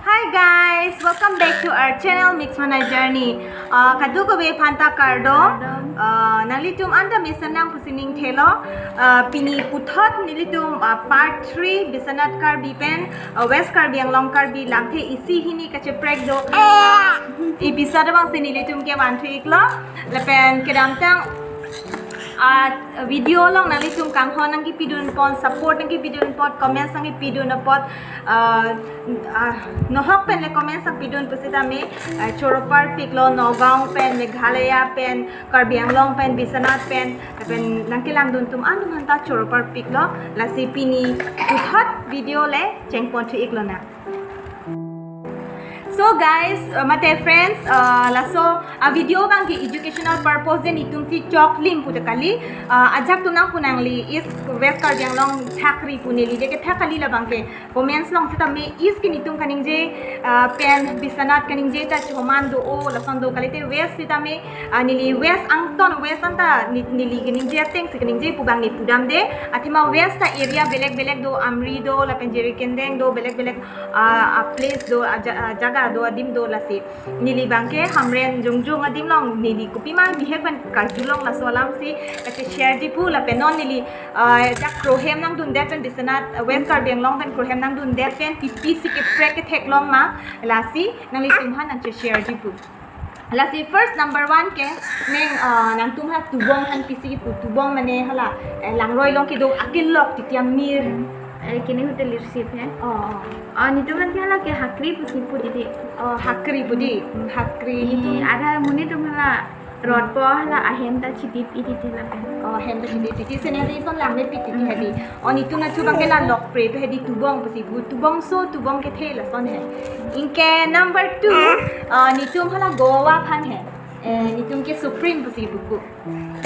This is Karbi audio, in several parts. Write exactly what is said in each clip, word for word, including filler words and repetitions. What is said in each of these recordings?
Hi guys, welcome back to our channel Mix Mana Journey. Uh, kadokave aphanta kardom. Kardom. Uh, nanglitum anta mesen nang pusi ning thelo. Uh, pini puthot nelitum uh, part three Biswanath Karbi pen uh, West Karbi Anglong Karbi lamthe isi hini kacheprek do. Uh, episode abang si nelitum kevan thu iklo. Lapen kedamtang uh, video along nanglitum kanghon nangkepidun pon, support nangkepidun pon, comments nangkepidun apot, uh, uh, nohok pen le comments nangpidun pusitame uh, choro parpiklo, Nagaon pen, Meghalaya pen, Karbi Anglong pen, Biswanath pen, pen nangkelangdun atum aphanta choro parpiklo. Lasi pini puthot video le chengpon thu iklo na. So guys, uh, mate friends, uh, laso a video abangke educational purpose de nelitum si choklim pute kali, uh, ajahak atum nangpu nangli East West Karbi Anglong thakri pu neli de kethak kali labangke comments along sitame East ke nelitum kaningje, uh, pen Biswanath kaningje ta choman do-o lason do kalite West sitame, uh, neli West angton West anta ne- neli kaningje ateng si kaningje pu abang ne pudam de, athema West ta area belek belek do, Amri do, lapen Jirikindeng do, belek belek uh, a place do, a ja- uh, jaga do, adim do lasi. Neli abangke Hamren jongjong adim along neli kopima bihek pen karjulong laso alam si kacheshare ji pu lapen non neli uh, jak krohem nangdundet pen Biswanath, uh, West Karbi Anglong pen krohem nangdundet pen pipi si keprek ketheklong ma lasi nanglitum aphan nangcheshare ji pu. Lasi first number one ke neng uh, nangtum ha tubong aphan pisi pu, tubong mane hala eh, langroi along kedo akelok titi amir. Eh, kini hotel irsip he. Oh, oh. Oh, nelitum aphan ke hala ke hakri pusi pu didi. Oh, hakri pu di. Hmm, hakri Ni nelitum. Ada muni atum hala rot po hala ahem ta chitip iti ti lapen. Oh, hem ta chitip iti scenery son lang me piti ti hedi. Oh, nelitum na chu abangke la lokpre pu hedi tubong pusi pu. Tubong so, tubong kethe lason he. Anke number two, uh, nelitum hala Goa aphan he. Eh, nelitum ke Supreme pusi pu pu.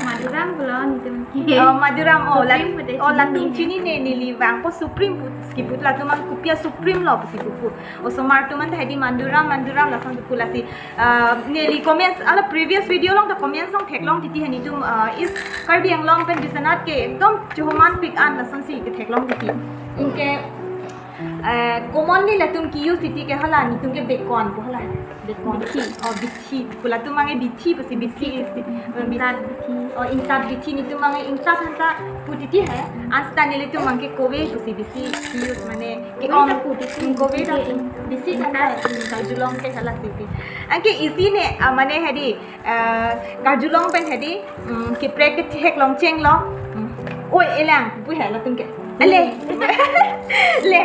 Maduram pulo nelitum ke. Oh, Maduram, oh, la- Supreme pu de oh, latum chini ne. Chini ne neli vangpo Supreme pu ski pu latum abang kopi a Supreme lo pusi pu pu. Osomar atum anta hedi Maduram, Maduram lason pu lasi. Uh, neli comments, hala previous video along ta comments along theklong titi he nelitum, uh, East Karbi Anglong pen Biswanath ke ekdom choman pik an lason si ketheklong titi. Anke, uh, commonly latum ke-use titi ke hala nelitum ke bekon pu hala. Bekon. Bithi. Oh, bithi. Pu latum abangke bithi pusi bithi is, uh, bithi. Ingtat bithi. Oh, ingtat bithi nelitum abangke ingtat aphan ta pu titi he. Ansi ta nelitum abangke kove pusi bithi ke-use mane ke Kove ta pu titi. Kove ta pu. Bithi kan ta karjulong ke hala titi. Anke isi ne, ah, mane hedi, ah, karjulong pen hedi, mm, keprek ketheklong chenglo. Mm. Oi, elang, pu he latum ke. Ale. Le.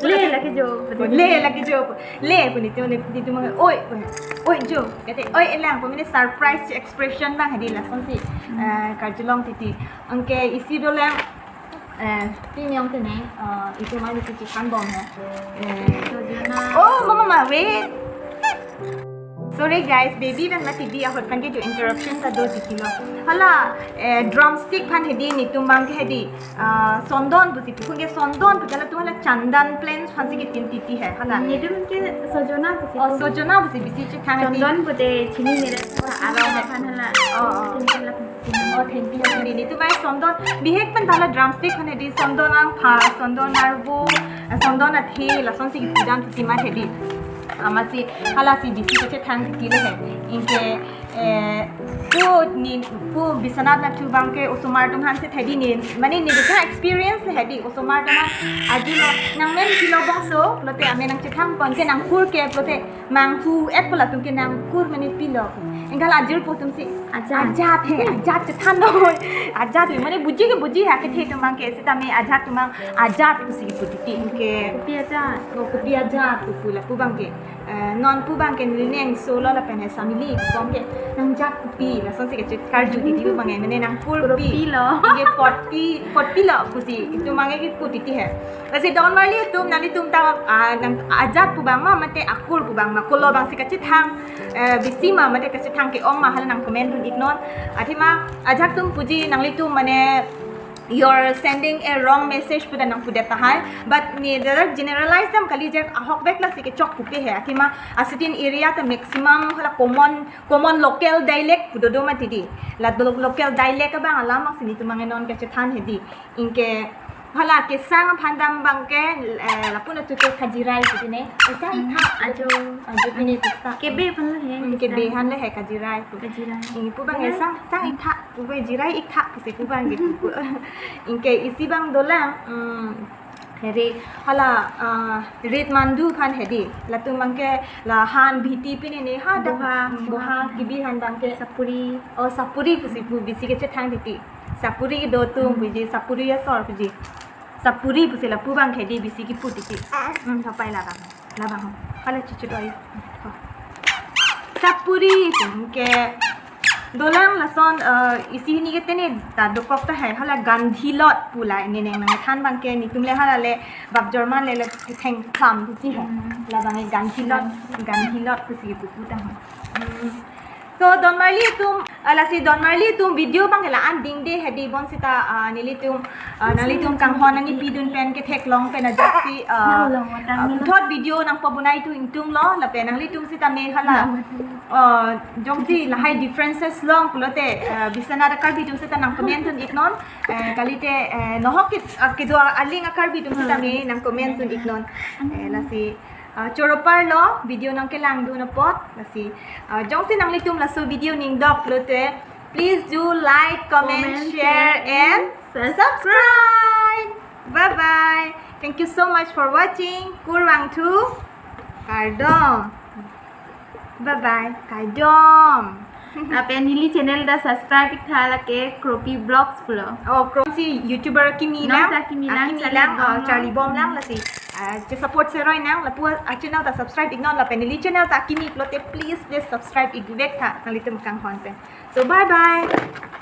Le lake jo. Le lake jo. Le pu nelitum, nelitum abang, oi, oi, oi jo. Kate, oi elang pu mane surprise expression abang hedi lason si, eh, karjulong titi. Anke isi dolang, eh, pini ong teneng, eh, itum mane si chithan bom he. Eh, Sojona. Oh, mama, mama, wait. Sorry guys, baby pen ma T V ahut pen ke jo interruption ta do titi lo. Hala, eh, drumstick aphan hedi nelitum abangke hedi, ah, sondon pusi pu, ke sondon pu hala tu hala chandan plants aphan si ketin titi he hala. Nelitum ke Sojona pusi Oh, pu. Sojona pusi bisi chethang hedi. Sondon pu de chini mere arong aphan hala. Oh, oh. Tin hala pusi. Oh, thank you. Nelitum abang sondon bihek pen hala drumstick aphan hedi sondon angpha, sondon arvo, eh, sondon athe lason si kepudan titi ma hedi. Amatsi hala si bisi kachethang titi le he. Anke, eh, pu ne, pu Biswanath nathu abangke osomar atum aphan si hedi ne, mane ne dikha experience le hedi osomar atum aphan ajilo nang men kilo bangso, lote amen nangchethang pon ke nangkur ke, lote manghu et pu latum ke nangkur mane pilo. Anke la ajirpo atum si ajat. Ajat he, ajat chethan noi. Ajat he, mane buji ke buji ha kethe atum abangke sitame ajat atum abang ajat pusi pu titi anke. Kopi ajat. Oh, kopi ajat pu pu lapu abangke. Eh, non pu abangke neli neng solo lapen he family pu abangke nangjat kopi lason si kachit karju titi pu abangke mane nangkur pi. Kopi lo. Ye potpi, potpi lo pusi itum abangke kepu titi he. Lasi don marli atum nanglitum ta, ah, nang ajat pu abang ma mate akur pu abang ma kolo abang si kachethang, eh, bisi ma mate kachethang ke-ong ma hala nang comment dun iknon. Athema ajahak atum puji nanglitum mane you're sending a wrong message pu ta nangpudet tahai. But ne dak generalize dam kali je ahokvek lasi kechok pupe he. Athema a certain area ta maximum hala common, common local dialect pu dodo mati di. La lo- local dialect abang alam aksi nelitum abang non kachethan hedi. Anke Hala kesang aphan dam abangke, eh, lapu nangtutu kajirai pusi ne. Kesang itha. Ajo. Ajo pine pista. Kebe aphan le he, hmm, kebe kesang. Aphan le he kajirai pu. Kajirai. Ini pu abang, eh, sang, sang itha, pu abang jirai itha, pusi pu abang gitu. Anke isi abang dolang, hmm, heri, hala, ah, rit mandu aphan hedi. Latum abangke la han bhiti pine ne ha dak, boha, hmm, boha, boha kibi aphan abangke. Sapuri. Oh, sapuri pusi pu bisi kechethang titi. Sapuri do atum puji, sapuri asor puji. Sapuri pusi lapu abang hedi bisi kipu titi. Hmm, sapai labang. Labang. Hala chuchu doi. Sapuri pu ke dolang lason, eh, isi hini ke tene ta dokok tahai hala Gandhi lot pu la ne neng nangthan abangke netum le hala le bap jorman le le thengtham titi he. Hmm. Labang e Gandhi lot, Gandhi lot pusi kipu pu tahai. Hmm. So, don marli atum, ah, lasi don marli atum video abang la-an dingde hedi bonsita, ah, nelitum, ah, nanglitum kanghon nangkipidun pen ketheklong pen ajoksi, ah, puthot video nangpabonai tu ingtung lo, lapen nanglitum sitame hala, ah, jongsi lahai differences long pulote, ah, Biswanath a-Karbi atum sita nang comment dun iknon, eh, kalite, eh, nohok kit, ah, kedo aling a-Karbi atum sitame nang comment dun iknon, eh, lasi, ah, choro parlo video nangkelangdun apot, lasi, ah, jongsi nanglitum laso video ningdok lote, please do like, comment, share, and subscribe. Bye bye. Thank you so much for watching. Kurvangthu. Kardom. Bye bye. Kardom. Lapen neli channel ta subscribe iktha lake Kropi Vlogs pulo. Oh, Kropi si YouTuber kimi lang. Nongsa kimi lang, kimi lang, oh, Charlie Bom lang lasi. Ah, che support seroi nang, lapu, ah, channel ta subscribe iknon lapen neli channel ta kimi pulote please, please subscribe ikvek tha nanglitum kanghon pen. So bye bye.